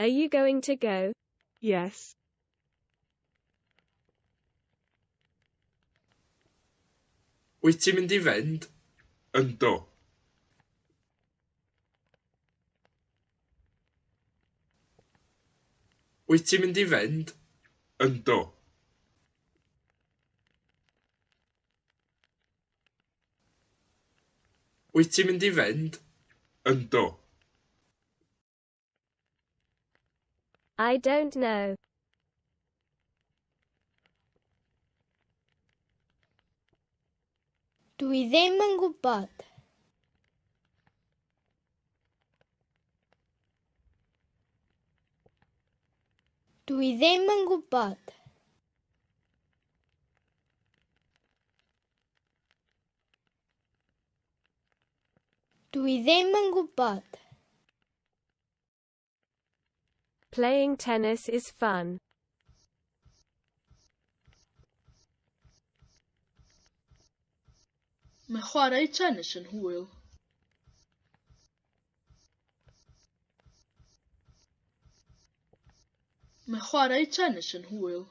Are you going to go? Yes. Wyt ti'n mynd i fynd? Yndw. Wyt ti'n mynd i fynd? Yndw. Wyt ti'n mynd i fynd? Yndw. I don't know. Dwi ddim yn gwybod. Dwi ddim yn gwybod. Dwi ddim yn gwybod. Playing tennis is fun. Mae chwarae tennis yn hwyl. Mae chwarae tennis yn hwyl.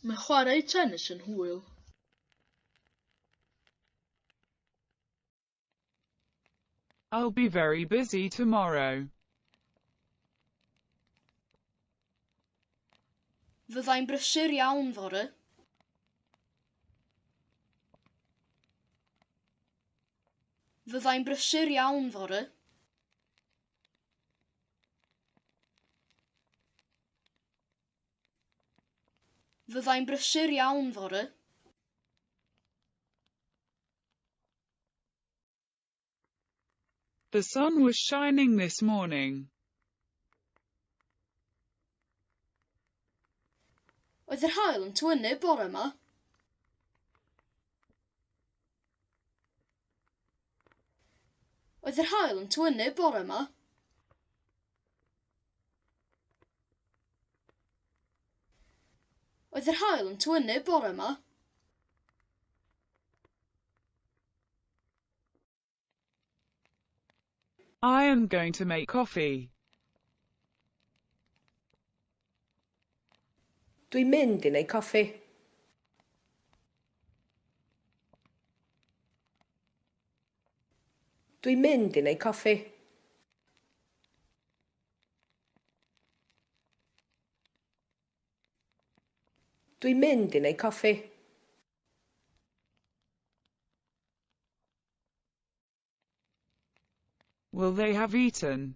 Mae chwarae tennis yn hwyl. I'll be very busy tomorrow. Fyddai'n brysur iawn fory. Fyddai'n brysur iawn fory. Fyddai'n brysur iawn fory. The sun was shining this morning. Oedd yr haul yn tywynnu bore 'ma? Oedd yr haul yn tywynnu bore 'ma? Oedd yr haul yn tywynnu bore 'ma? I am going to make coffee. Dwi'n mynd i wneud coffi. Dwi'n mynd i wneud coffi. Dwi'n mynd i wneud coffi. Will they have eaten?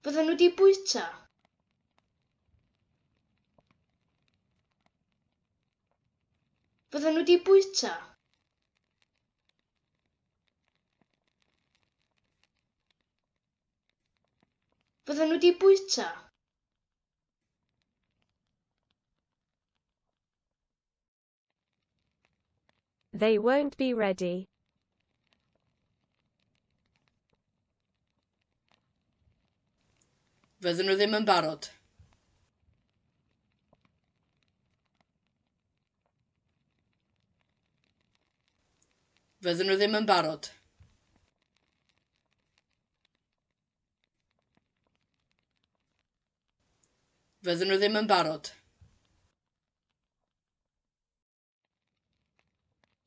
Fydden nhw wedi bwyta? Fydden nhw wedi bwyta? Fydden nhw wedi bwyta? They won't be ready. Fydden nhw ddim yn barod. Fydden nhw ddim yn barod. Fydden nhw ddim yn barod.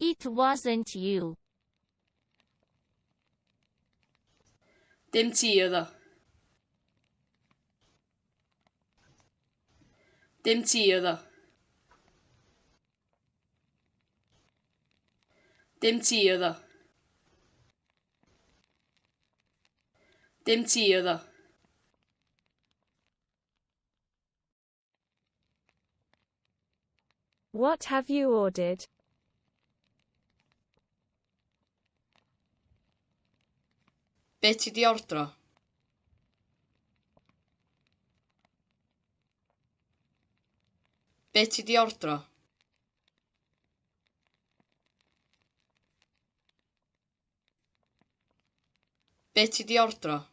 It wasn't you. Dim ti oedd o. Dim ti oedd o. Dim ti oedd o. Dim ti oedd o. What have you ordered? Be ti di ordro? Be ti di ordro? Be ti di ordro?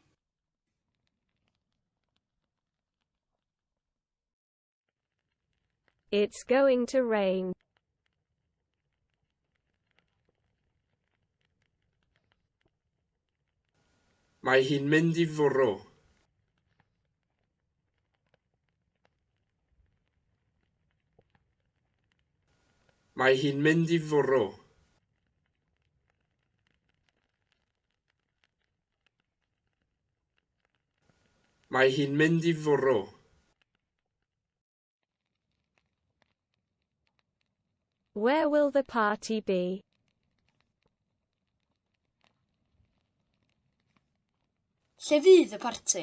It's going to rain. Mae hi'n mynd i fwrw. Mae hi'n mynd i fwrw. Mae hi'n mynd i fwrw. Where will the party be? Lle fydd y parti?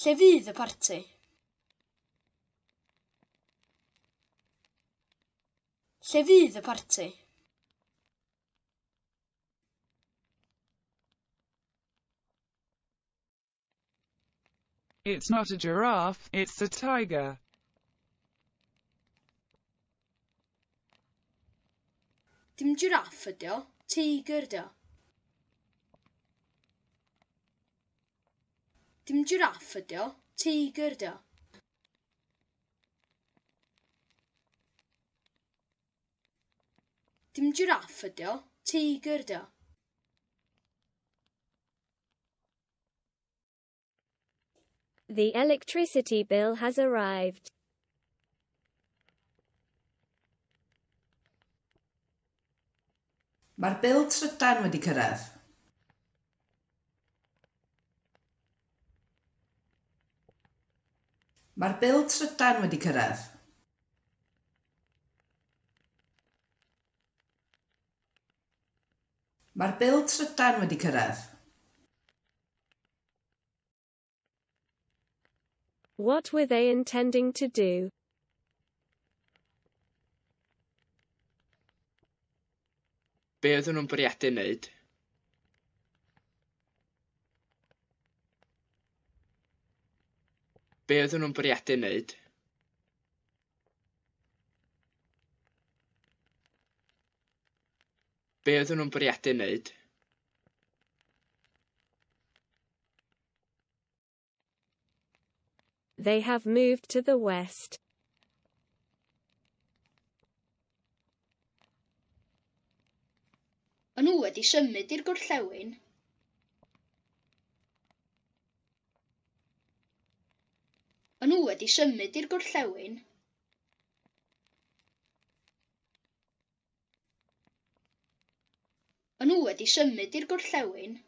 Lle fydd y parti? Lle fydd y parti? It's not a giraffe, it's a tiger. Dim jiráff ydy o, teigr ydy o. Dim jiráff ydy o, teigr ydy o. Dim jiráff ydy o, teigr ydy o. The electricity bill has arrived. Mae'r bil trydan wedi cyrraedd. Mae'r bil trydan wedi cyrraedd. Mae'r bil trydan wedi cyrraedd. What were they intending to do? Be oedden nhw'n bwriadu wneud? Be oedden nhw'n bwriadu wneud? Be oedden nhw'n bwriadu wneud? They have moved to the west. O'n nhw wedi symud i'r gorllewin. O'n nhw wedi symud i'r gorllewin. O'n nhw wedi symud i'r gorllewin.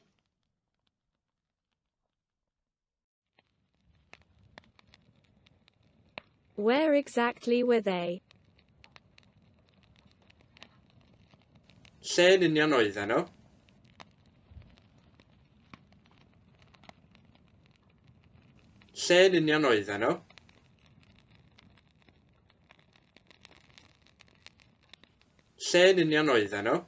Where exactly were they? Lle yn union oedden nhw? Lle yn union oedden nhw? Lle yn union oedden nhw?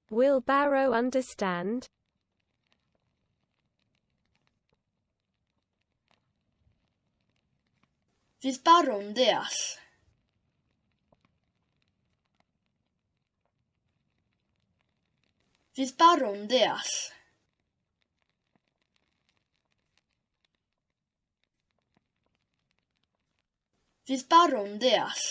Will Barrow understand? Fydd Barrow'n deall. Fydd Barrow'n deall. Fydd Barrow'n deall.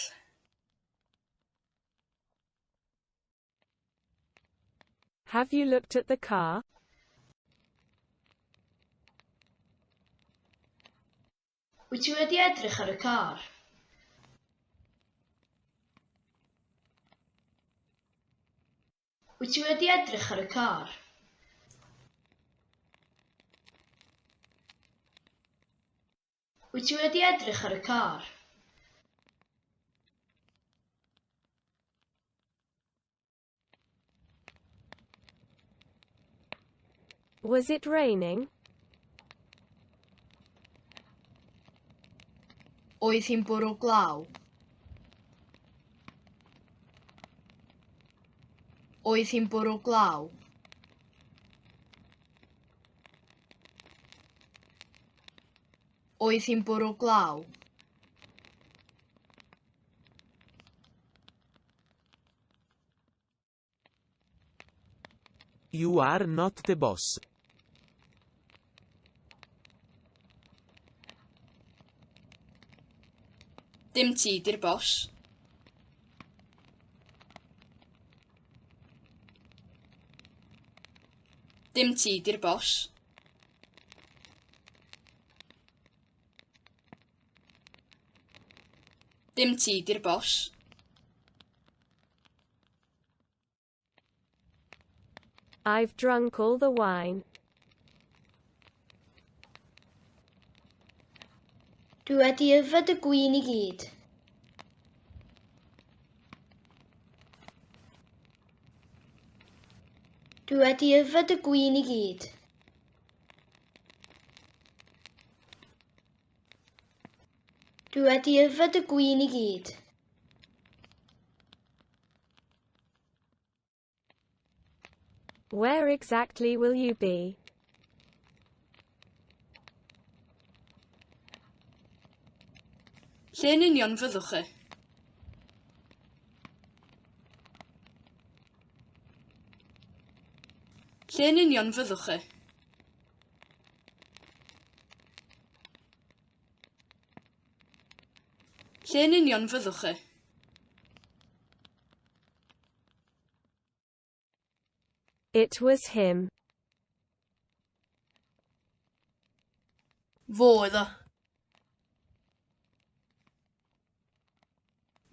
Have you looked at the car? Wyt ti wedi edrych ar y car? Wyt ti wedi edrych ar y car? Wyt ti wedi edrych ar y car? Was it raining? Oedd hi'n bwrw glaw? Oedd hi'n bwrw glaw? Oedd hi'n bwrw glaw? You are not the boss. Dim ti 'di'r bos. Dim ti 'di'r bos. Dim ti 'di'r bos. I've drunk all the wine. Dwi wedi yfed y gwin i gyd. Dwi wedi yfed y gwin i gyd. Dwi wedi yfed y gwin i gyd. Where exactly will you be? Lle yn union fyddwch chi? Lle yn union fyddwch chi? Lle yn union fyddwch chi? It was him. Fo oedd o.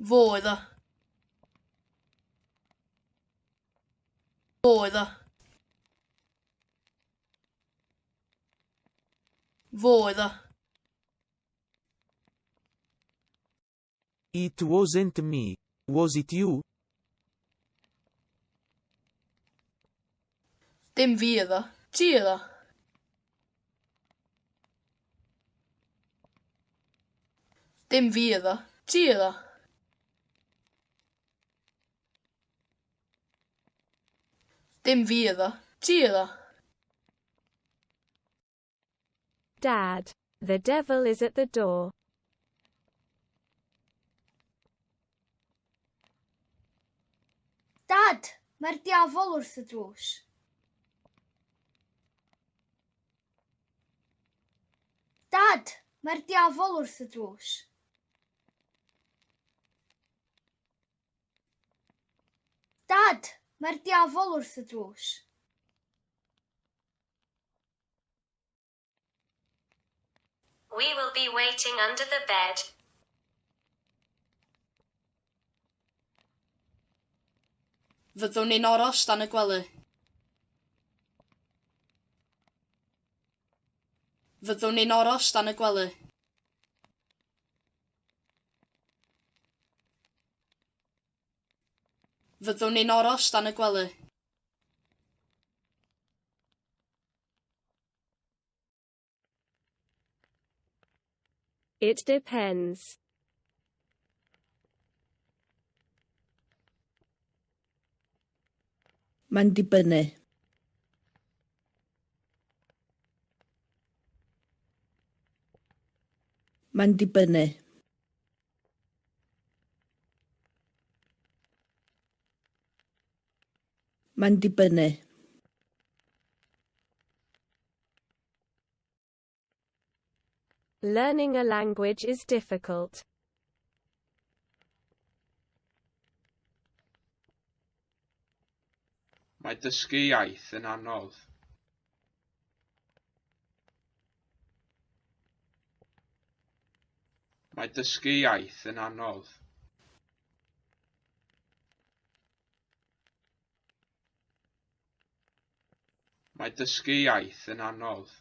Fo oedd o. Fo oedd o. Fo oedd o. It wasn't me. Was it you? Dim fi oedd o. Ti oedd o. Dim fi oedd o. Ti oedd o. Dim fi oedd o. Ti oedd o. Dad. The devil is at the door. Dad, mae'r diafol wrth y drws. Dad, mae'r diafol wrth y drws. Dad, mae'r diafol wrth y drws. We will be waiting under the bed. Fyddwn ni'n aros dan y gwely. Fyddwn ni'n aros dan y gwely. Fyddwn ni'n aros dan y gwely. It depends. Mae'n dibynnu. Mae'n dibynnu. Mae'n dibynnu. Learning a language is difficult. Mae dysgu iaith yn anodd. Mae dysgu iaith yn anodd. Mae dysgu iaith yn anodd.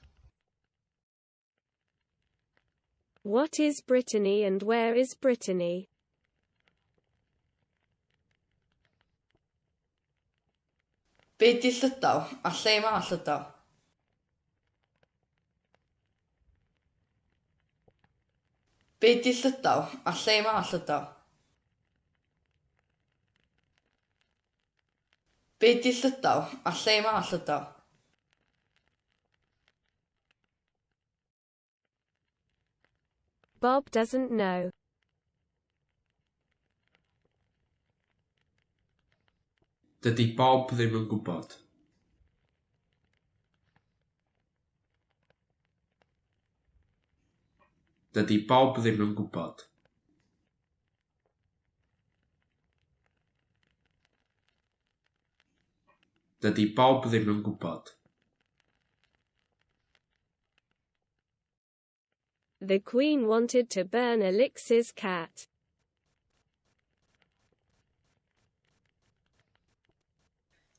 What is Brittany and where is Brittany? Be 'di Llydaw a lle ma Llydaw? Be 'di Llydaw a lle ma Llydaw? Be 'di Llydaw a lle ma Llydaw? Bob doesn't know. Dydy Bob ddim yn gwybod. Dydy Bob ddim yn gwybod. Dydy Bob ddim yn gwybod. The Queen wanted to burn Alix's cat.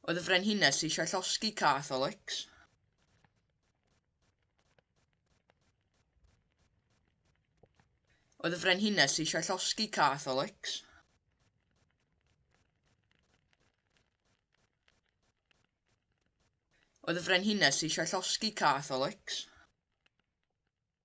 Oedd y frenhines eisiau llosgi cath Alex. Oedd y frenhines eisiau llosgi cath Alex. Oedd y frenhines eisiau llosgi cath Alex.